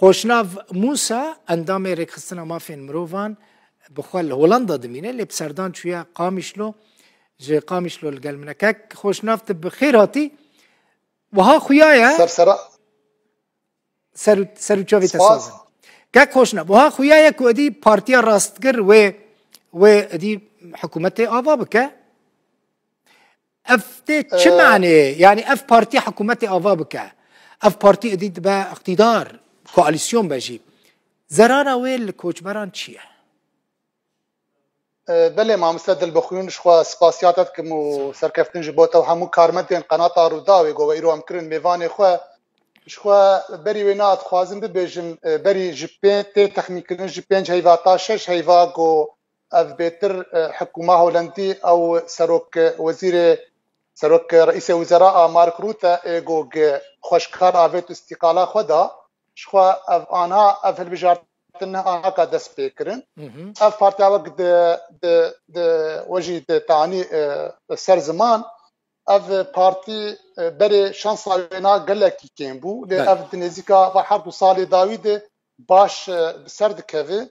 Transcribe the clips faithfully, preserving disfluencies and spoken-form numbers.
Xoşnav Mûsa, endamê Rêkxistina Mafên Mirovan, bi xwe li Holanda dimîne, lê bi serdan çûye Qamişlo, ji Qamişlo li gel min e. Kek Xoşnav, tu bi xêr hatî. Wiha xuya ye. Ser sera. Ser, ser û çavê te saz in. Kek Xoşnav, wiha xuya ye ku êdî partiya rastgir wê, wê êdî hikûmetê ava bike. Ev tê çi Ee, manê? Yani ev partî hikûmetê ava bike. Ev partî êdî dibe iqtîdar, koalîsyon be jî. Zerara wê li koçberan çi ye? Ee, belê mamoste Dilbixwîn, ji xwe spasiya te dikim û serkeftin ji bo te û hemû karmendên qenata Rûdawê ku we îro em kirin mêvanê xwe. Ji xwe berî wêna dixwazim bibêjim, e, berî ji pê-, tê texmînkirin ji pênc heyva ta şeş heyva ku ev bêtir, e, hikûma Holendî ew serok, e, wezîrê, serok, e, reîsê wizera a Mark Rutte ê ku gi xweşkar avêt û îstîqala xwe da. Ji xwe ev anha, ev hilbijartin ne anha ka dest pê kirin. Ev partiya wek di, di, di, we jî di tanî, e, ser ziman, ev partî, e, berê şansa wêna gelekî kêm bû. Lê ev di nêzîka va heft û salê dawî de baş, e, bi ser dikeve.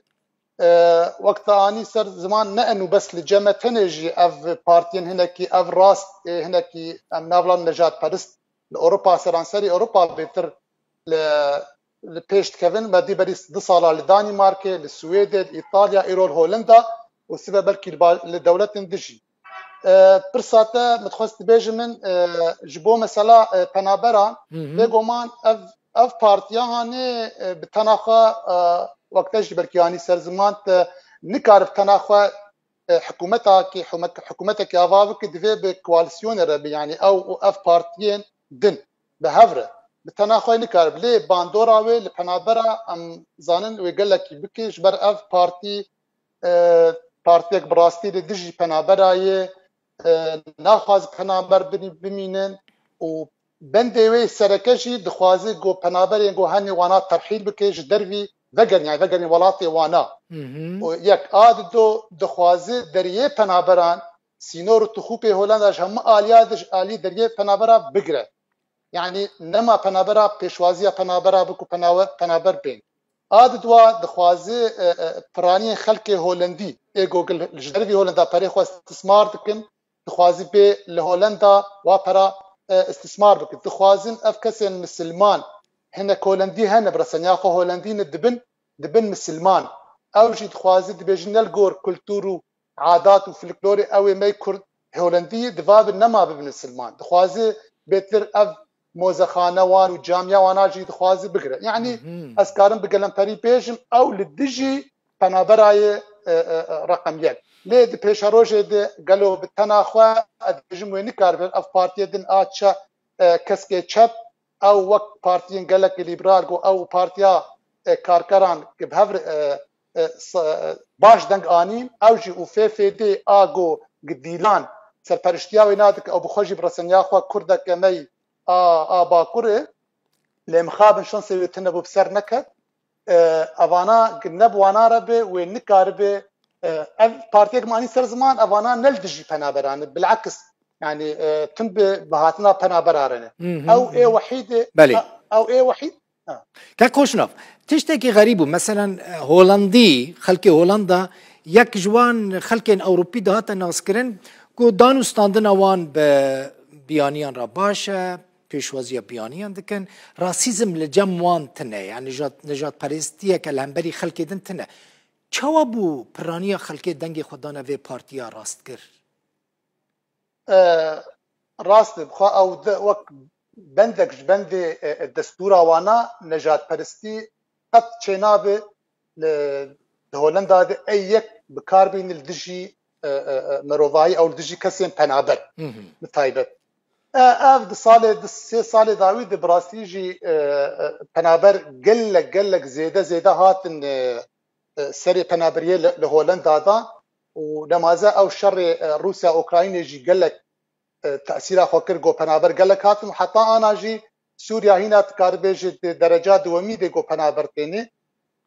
E, wek te anî ser ziman, ne eno bes li cem me, tenê jî ev partiyên hinekî, ev rast, ê hinekî, em navlan nejadperist li Ewropa, seranserî Ewropa bêtir li, li pêş dikevin. Me dî berî du sala li Danîmarkê, li Swêdê, li Îtalya, îro li Holenda û sibe belkî li ba-, li dewletên dijî. E, pirsa te, min dixwest dibêjim min, e, ji bo mesela, e, penaberan, bêguman ev, ev partiya hanê, e, bi tena xwe, e, wek te jî belkî anî ser ziman, te nikare bi tena xwe, e, hikûmetakî, hikûmet-, hikûmetekî ava bike, divê bi koalîsyonê re be, yanî ew û ev partiyên din bi hev re. Bi tena xwe nikare be. Lê bandora wê li penabera em zanin wê gelekî bike, ji ber ev partî, e, partiyek bi rastî li dijî penabera ye, e, naxwaze penaber binî-, bimînin û bendê wê sereke jî dixwaze ku penaberên ku hene wana terhîl bike, ji dervî vegerin, yani vegerin welatê wana. Û yek a dido dixwaze deriyê penaberan, sînor û tixûpê Holanda ji hemû aliya de, ji alî deriyê penabera bigire. Yani nema penabera pêşwaziya penabera biku penawe-, penaber bên. A didwa dixwaze, e, e, piraniyên xelkê Holendî, ê ku li ji dervî Holenda perê xwe istismar dikin, dixwaze bê li Holenda wa pera, e, istismar bike. Dixwazin ev kesên misilman, hinek Holendî hene, bi reseniya xwe Holendî ne, dibin, dibin misilman. Ew jî dixwaze, dibêjin ne li gor kultur û adat û folklorê ew ê me Kurd Holendî diva bi nema bibin misilman. Dixwaze bêtir ev mozexane wan û camiya wana jî dixwaze bigire. Yani ez karim bi gelemperî bêjim, ew li dijî penaberayê, e, e, e, reqem yek. Lê di pêşerojê de gelo bi tena xwe, ez dibêjim wê nikaribe ev partiyê din a çe-, e, keskê çep, ew wek partiyên gelek liberal ku ew partiya, e, karkeran ki bi hev re, e, e, s-, e, baş deng anîn, ew jî û F F D a ku gi dîlan serperiştiya wê nadike, ew bi xwe jî bi reseniya xwe Kurdeke me yî a, a Bakurê, lê mixabin şansê wê tune bû, bi ser neket. E, evana ki ne bi wana re be, wê nikaribe, e, ev partiyek me anî ser ziman, evana ne li dijî penaberan e, bilakis, yani, e, tim bi, bi hatina penabera re ne. Ew ê wehîd e, Belê. e, ew ê wehîd, ha. Kek Xoşnav, tiştekî xerîb bû. Meselen, e, Holandî, xelkê Holanda, yek ji wan xelkên Ewropî dihate naskirin ku dan û standina wan bi biyaniyan re baş e, pêşwaziya biyaniyan dikin. Rasîzm li cem wan tine, yani nejad-, nejadperestiyeke li hemberî xelkê din tine. Çawa bû piraniya xelkê dengê xwe dane vê partiya rastgir? E, rast e, bi xwe ew de wek bendek ji bendê, e, e, destûra wana nejadperestî qet çênabe li, di Holenda de ey yek bi kar bîne li dijî, e, e, e, mirovahî ew li dijî kesên penaber bi taybet. E, ev di salê, di sê salê dawî de bi rastî jî, e, e, penaber gelek, gelek zêde, zêde hatin, e, e, serê penaberiyê li, li Holenda da û nemaze ew şerê, e, Rûsya Ukraynê jî gelek, e, tesîra xwe kir, got penaber gelek hatin û heta ana jî Sûriya hîna dikaribêje di dereca duwemî de got penaber têne.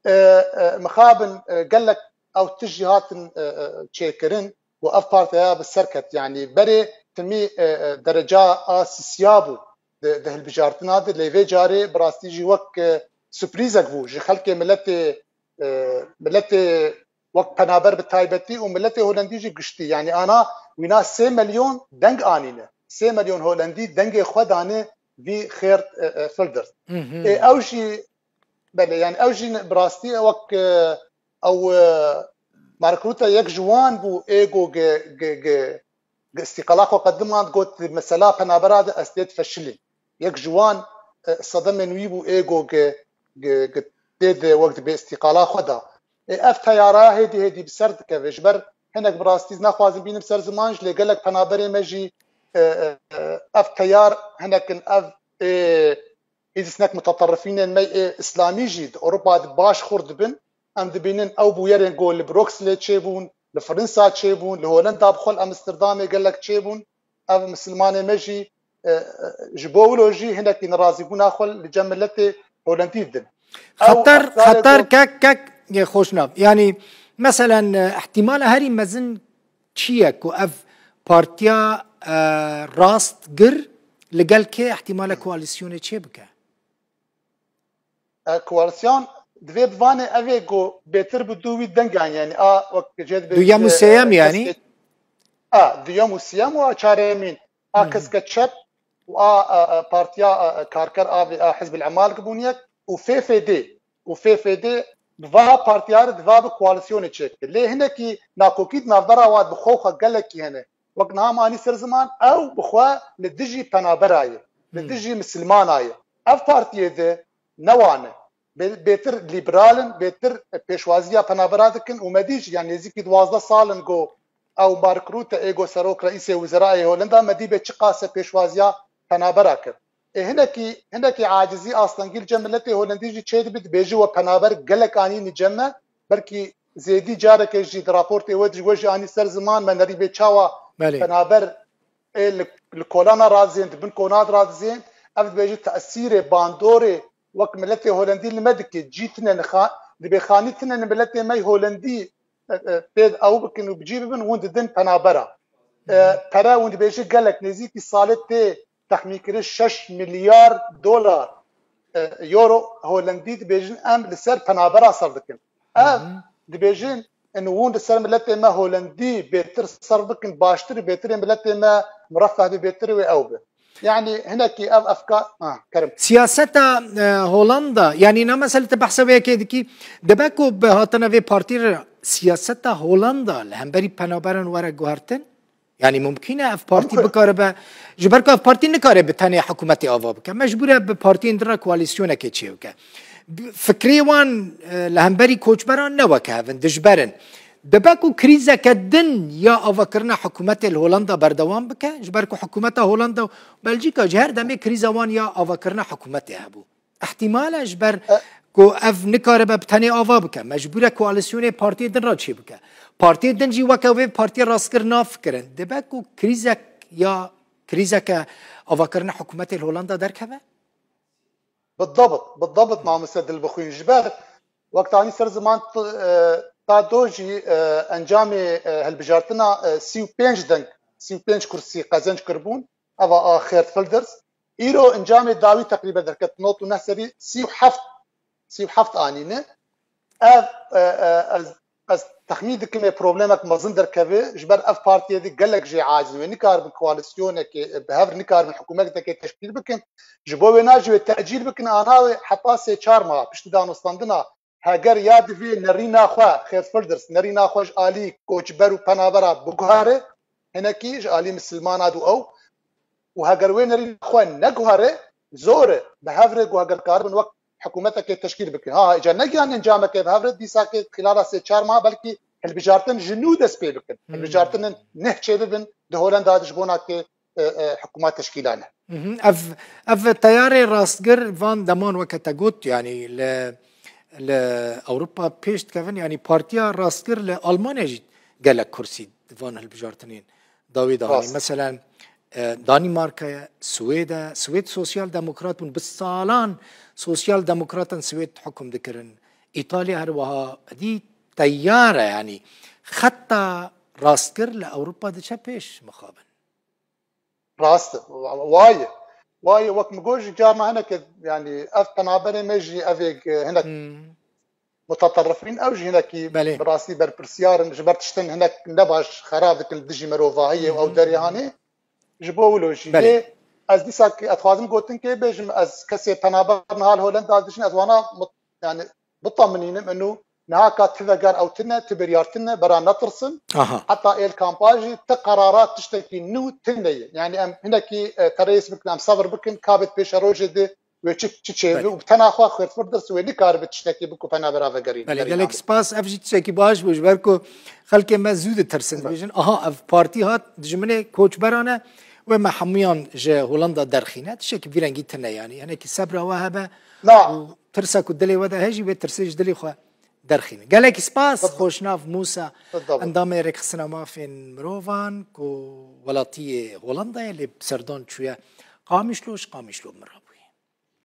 E, e, mixabin, e, gelek ew tişt jî hatin, e, e, çêkirin û ev partiya bi ser ket. Yanî berê timî, e, e, dereca a sisiya bû di, di hilbijartina de, lê vê carê bi rastî jî wek, e, sürprîzek bû ji xelkê miletê, e, miletê wek penaber bi taybetî û miletê Holandî jî giştî. Yanî ana wîna sê milyon deng anîne. Sê milyon Holandî dengê xwe dane vî Geert, e, e, Wilders. Hı hı. Ê, ew jî, belê, yani ew jî bi rastî wek, e, ew, e, Mark Rutte yek ji wan bû ê go ge, ge, ge, ge îstîqala xwe qedimand, got, di mesela penabera de ez tê difeşilîm. Yek ji wan, e, sedemên wî bû ê go ge, ge, ge tê de wek dibe îstîqala xwe da. E, ev teyara hêdî hêdî bi ser dikeve. Ji ber hinek bi rastî ez naxwazim bînim ser ziman jî, lê gelek penaberê me jî, e, e, e, ev teyar hinek in, ev, e, êdî hinek mutaterrifînên me ê îslamî jî di Ewropa de baş xurt dibin. Em dibînin ew bûyerên ku li Brukselê çêbûn, li Fransa çêbûn, li Holenda bi xwe li Amsterdamê gelek çêbûn. Ev misilmanê me jî, e, e, ji bo wilo jî hinekî nerazîbûna xwe li cem miletê Holendî didin. Ew Xeter, efkarê xeter ku kek, kek, e, xweşnav. Yani, meselen, e, ihtimala herî mezin çi ye ku ev partiya, e, rastgir li gel kê ihtimala koalîsyonê çê bike? E, koalisyon divê bivanê ev ê ku bêtir bi dû wî deng anî, yani a wek jê dibê Duyem û sêyem e, yani? Keske, a, duyem û sêyem û a çaremîn. A Hı hı. Keske çep û a, a, a partiya, a, a karker a vê, a Hizb el-Emal bûn yek û F F D û F F D bi va partiya re diva bi koalisyonê çêkir. Lê hinekî nakokî di navbera wa bi xwe xwe gelekî hene. Wek niha me anî ser ziman, ew bi xwe li dijî penabera ye, li Hı. dijî misilmana ye. Ev partiyê de ne wan e. Bê-, bêtir lîberal in, bêtir pêşwaziya penabera dikin û me dî jî, yani nêzîkî duwazdeh sal in ku ew Mark Rutte ê ku serok reîsê wizerayê Holenda, me dî bê çiqas e pêşwaziya penabera kir. Ê hinekî, hinekî acizî, astengî li cem miletê Holendî jî çêdibe, dibêje we penaber gelek anîne cem me, belkî zêdî careke jî di raportê we de ji we jî anî ser ziman, me nerî bê çawa Belê. penaber ê li, li kolana radizên, di bin kona de radizên, ev dibêje tesîrê bandorê wek miletê Holendî li me dike, cî tine nixa, dibê xanî tine ni miletê me yê Holendî, e, e, pê ew bikin û bi cî bibin, hûn didin penabera. E, pere hûn dibêje gelek nêzîkî salê tê texmînkirin şeş milyar dolar, e, euro Holendî dibêjin em li ser penabera ser dikin. Ev Hı hı. dibêjin, in hûn li ser miletê me Holendî bêtir ser bikin, baştir, bêtirê miletê me mureffeh bi bêtir wê ew bi. Yani hinekî ev efkar, ha, kerim. Siyaseta, e, Holanda, yani na mesela te behsa vê yekê dikî, dibe ku bi hatina vê partî re siyaseta Holanda li hemberî penaberan were guhertin? Yani mumkin e ev partî Mumkin. bikaribe, ji ber ku ev partî nikare bi tenê hikûmetê ava bike. Mecbûr e bi partiyên din re koalîsyonekê çêbike. Bi-, fikrê wan, e, li hemberî koçberan ne weke hev in, dijber in. Dibe ku krîzeke din ya avakirina hikûmetê li Holanda berdewam bike, ji ber ku hikûmeta Holanda û Belcîka jî her demê krîza wan ya avakirina hikûmetê hebû. Îhtîmal e ji ber E- ku ev nikaribe bi tenê ava bike, mecbûr e koalîsyonê partiyê din re çêbike. Partiyê din jî weke wê partiya rastgir nafikirin. Dibe ku krîzek ya krîzeke avakirina hikûmetê li Holanda derkeve? Bidabit, bidabit mamoste Dilbixwîn. Ji ber wek te anî ser ziman t-, e, ta do jî, e, encamê, e, hilbijartina, e, sî û pênc deng, sî û pênc kursî qezenc kiribûn. Eva a Geert Wilders. Îro encamê dawî teqrîben derket, nod û neh serî sî û heft, sî û heft anîne. Ev, e, e, ez, ez texmîn dikim ê problemek mezin derkeve, ji ber ev partiyê de gelek jê aciz in, wê nikaribin koalîsyonekê, e, bi hev re nikaribin hikûmetekê teşkîl bikin. Ji bo wê na jî wê tecîl bikin, ana wê heta sê çar meha piştî danûstandina, heger ya divê nerîna xwe, Geert Wilders, nerîna xwe ji alî koçber û penabera biguhere, hinekî ji alî misilmana dû ew, û heger wê nerîna xwe neguhere, zor e, bi hev re ku heger karibin wek hikûmetekê teşkîl bikin. Ha, îcar negihan encameke bi hev re, dîsakê xilala sê çar meha belkî hilbijartin ji nû dest pê bikin. Hmm. Hilbijartinên neh çê bibin di Holenda de ji bo nakê, e, e, hikûma teşkîlane. Mhm. Ev, ev teyarê rastgir van deman weke te got, yani li, li Ewropa pêş dikevin, yani partiya rastgir li Almanya jî gelek kursî di van hilbijartinên dawî de hanî. Rast. Meselen, e, Danîmarka ye, Swêd e. Swêd sosyal demokrat bûn. Bi salan sosyal demokratan Swêd hukum dikirin. Îtalya her wiha dî teyar e, yanî xeta rastgir li Ewropa diçe pêş mixabin. Rast e. Wa-, wa ye. Wayê wek min got jî carna hinekê, yanî ev penaberê me jî ev ê hinek Hmm. mutaterrifîn, ew jî hinekî Belê. bi rastî berpirsiyar in, ji ber tiştin hinek ne baş xera dikin li dijî mirovahiyê û ew derê hanê. Ji bo wilo jî Belê. lê ez dîsa ki ez dixwazim gotin kê bêjim, ez kesê penaber niha li Holenda dijîn, ez wana mut-, yani bitaminînim inu niha ka ti veger ew tine, ti biryar tine, bera netirsin. Aha. Heta êl kampa jî ti qerara tiştekî nû tine ye. Yani em hinekî e, tereyês bikin, em sebir bikin, ka bit pêşerojê de wê çi, çi çêbî Belê. û bi tena xwe xêrtir dirs wê nikaribe tiştekî biku penabera vegerîn. Belê, Derî gelek nabin. Spas. Ev jî tiştekî baş bû ji ber ku xelkê me zû ditirsin. Evet. Dibêjin, aha, ev partî hat dijminê koçberan e, wê me hemûyan ji Holanda derxîne. Tiştekî vî rengî tine yanî. Hinekî sebra we hebe Na. û tirsa ku dilê we de heye jî wê tirsê ji dilê xwe derxîne. Gelek spas, Tabii. Xoşnav Mûsa, Tabii. endamê Rêxistina Mafên Mirovan ku welatiyê Holandayê lê bi serdan çûye Qamişlo, ji Qamişlo min re.